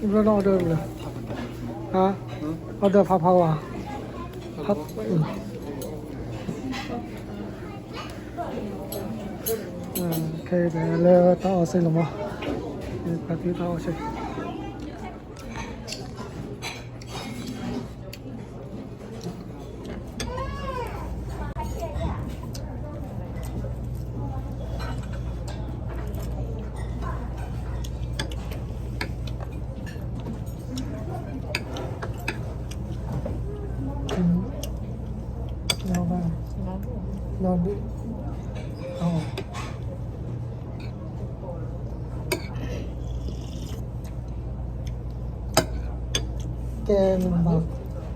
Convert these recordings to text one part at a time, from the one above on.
ဘျီနီၣ် order လၢ order ဖးဖးဝါ ခဲအံၤလၢတၢ်အီၣ်စ့လီၤမး ပှၤသံတၢ်အီၣ်စ့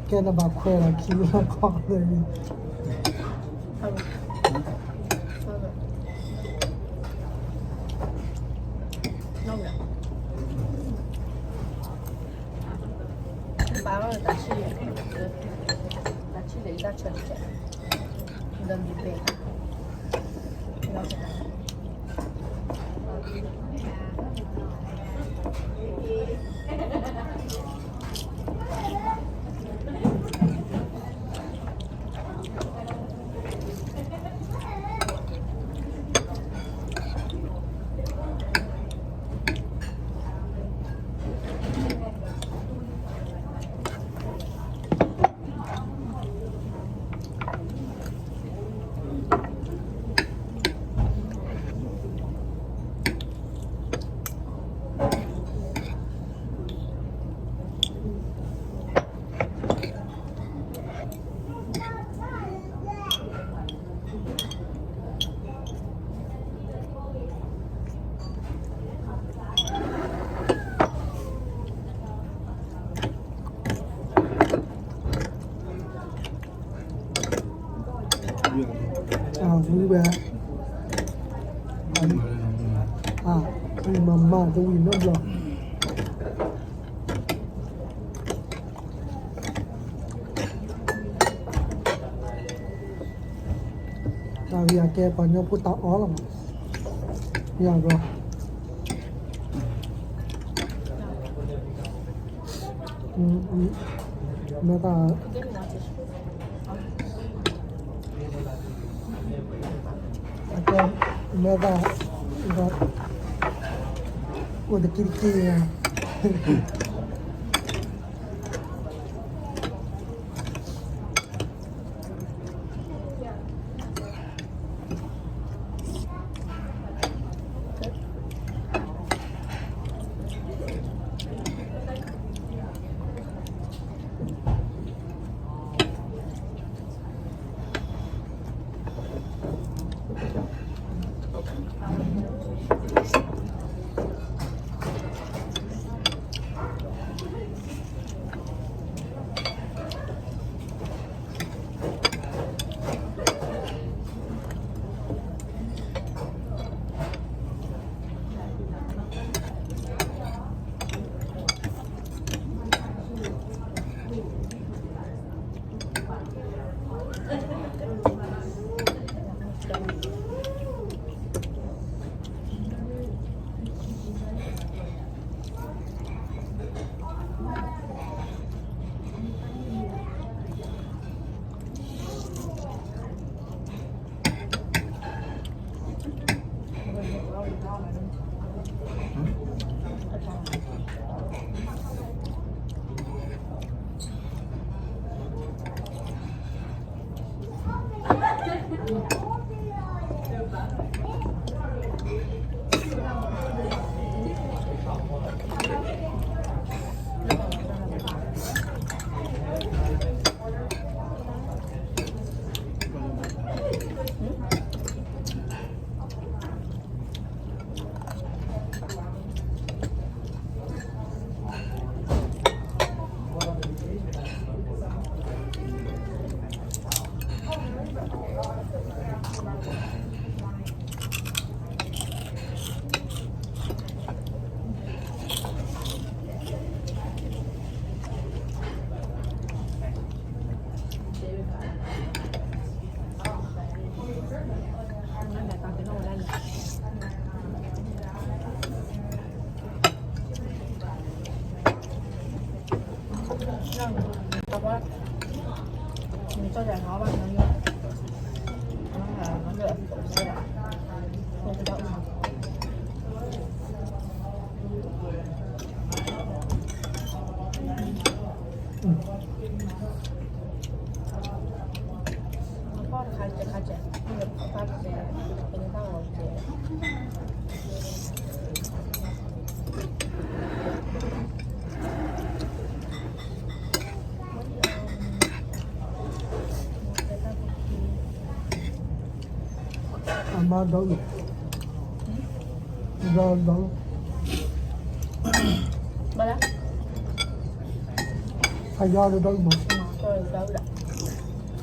ကဲနဘၣ်ခွဲးလီၤခံ လီၤခီလၢ ဘၣ်တၢ်ဆံၣ် တၢ်ဆံၣ်လၢအံၤတၢ်ဆၢတကဲး ဒီးမံၤဘဲ ဝံၤဝဲ မၤမၤတဝံၤနီတဘျီ တၢ်ဂ့ၢ်အကဲပှၤကညီဖိတၢ်အီၣ်လီၤမး ယၤဘျီ မ့ၢ်တၢ် မ့ၢ်တၢ် အိၣ်တက့ၢ်တက့ၢ် အ အမါဒီးလီၤ, ဒီးလီၤ, အယၤဒီးဒီးလီၤ.ဒ်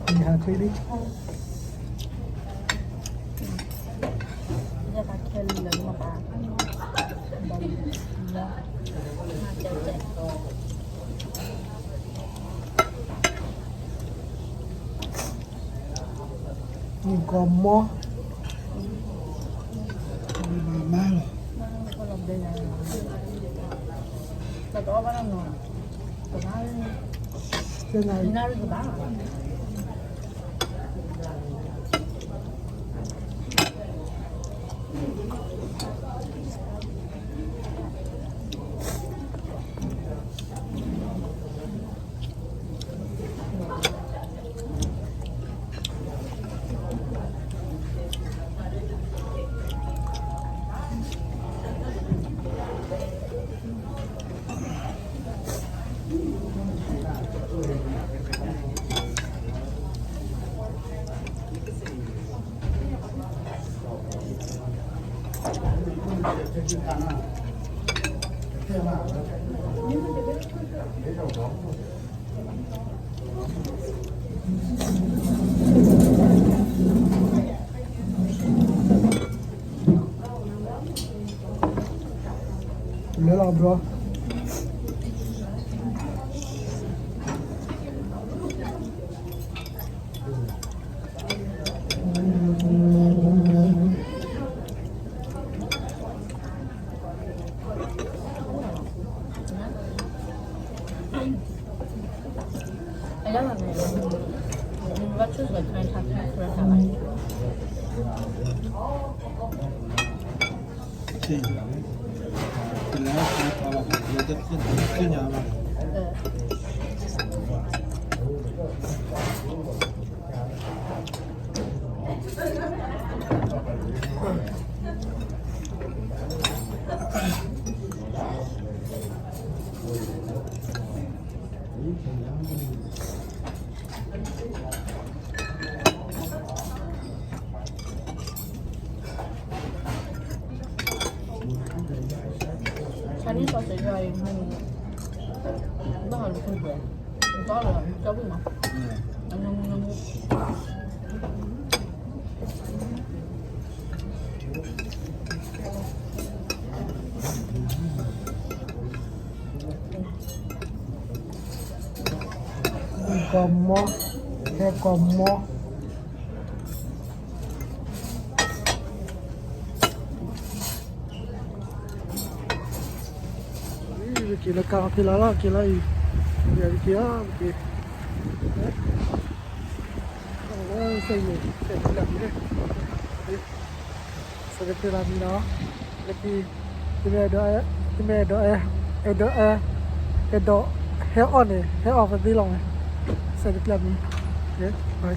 န့ၣ်ချ့လီၤ, ချ့လီၤ ကလံၤ, ကလံၤဟးချ့လံ. နံၣ်ကီၢ်မီ, မၤလီၤ, တနၣ်ရံၣ်, တနၣ်ရံၣ်တဘၣ်. အ လဲၤလီၤဘျီ I love it. What is the kind of pepper I like? ဆါန့ၢ်စီၤစၢ်ယွၤအံၤ ဘၣ်ဟးလူၤဖုကွဲး ဘၣ်လီၤကၠီဘုၣ်မး အနမူနမူ ကီၢ်မီ, ဟဲကီၢ်မီ. ပက့ၤလၢကါဖဲလီၤလီၤ က့ၤလီၤအံၤ, ပက့ၤလီၤ ပက့ၤ, စဲးယိၤ စဲးတကျၢၢ်မံၤ, စဲးတကျၢၢ်လီၤမံၤလီၤ, လၢခံ, တမ့ၢ်အဲၣ်ဒိး, တမ့ၢ်အဲၣ်ဒိး, အဲၣ်ဒိး, အဲၣ်ဒိး, အဲၣ်ဒိးဟဲအီၣ်န့ၣ် ဟဲအီၣ်ပသ့လီၤမး, စဲးတကျၢၢ်မံၤ,